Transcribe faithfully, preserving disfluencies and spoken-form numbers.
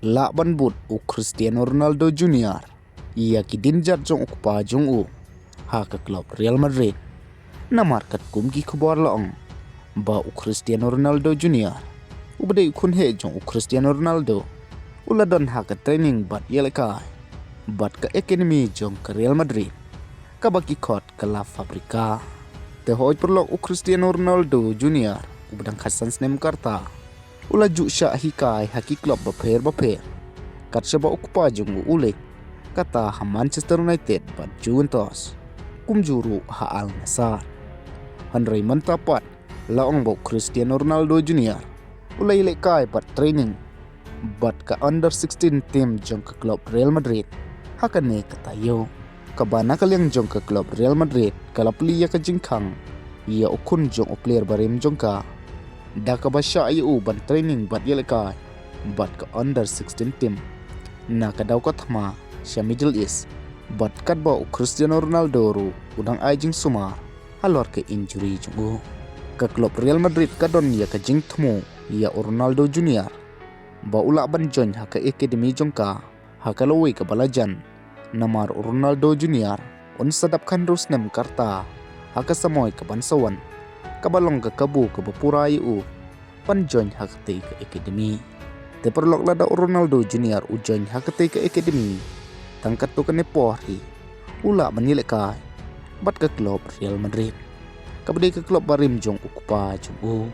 lah ban bud u Cristiano Ronaldo Junior ïa ki dienjat jong u kpa jong u ha ka klub Real Madrid. Namar katkum ki khubor la ong ba u Cristiano Ronaldo Junior, u ba dei u khun heh jong u Cristiano Ronaldo, u la don ha ka training bad ïalehkai bad ka academy jong ka Real Madrid, kaba ki khot ka La Fabrica. Te hoi paralok, u Cristiano Ronaldo Junior, u ba dang khatsan snem ka rta, u la ju shah hikai ha ki klub bapher bapher, kat shaba u kpa jong u u leit, kata ha Manchester United bad Juventus, kumjuh ruh ha Al Nassr. Hynrei mynta pat la ong ba u Cristiano Ronaldo Junior u la ïalehkai bad training bad ka under sixteen team jong ka klub Real Madrid ha kane ka taïew, kaba na ka liang jong ka klub Real Madrid ka la plie ïa ka jingkhang ïa u khun jong u player barim jong ka, da kaba shah ïa u ban training bad ïalehkai bad ka under sixteen team na ka daw ka thma sha Middle East, bad katba u Cristiano Ronaldo ruh u dang ai jingsumar halor ka injury jong u. Ka klub Real Madrid ka don ïa ka jingthmu ïa u Ronaldo Junior ba u lah ban join ha ka academy jong ka ha ka lawei kaba la jan, namar u Ronaldo Junior un sa dap khathynriew snem ka rta ha ka samoi kaban sa wan, kaba long ka kabu kaba pura ïa u ban join ha katei ka academy. Te paralok, lada u Ronaldo Junior u join ha katei ka academy, tang katto katne por hi u lah ban ïalehkai bad ka klub Real Madrid, kaba dei ka klub barim jong u kpa jong u.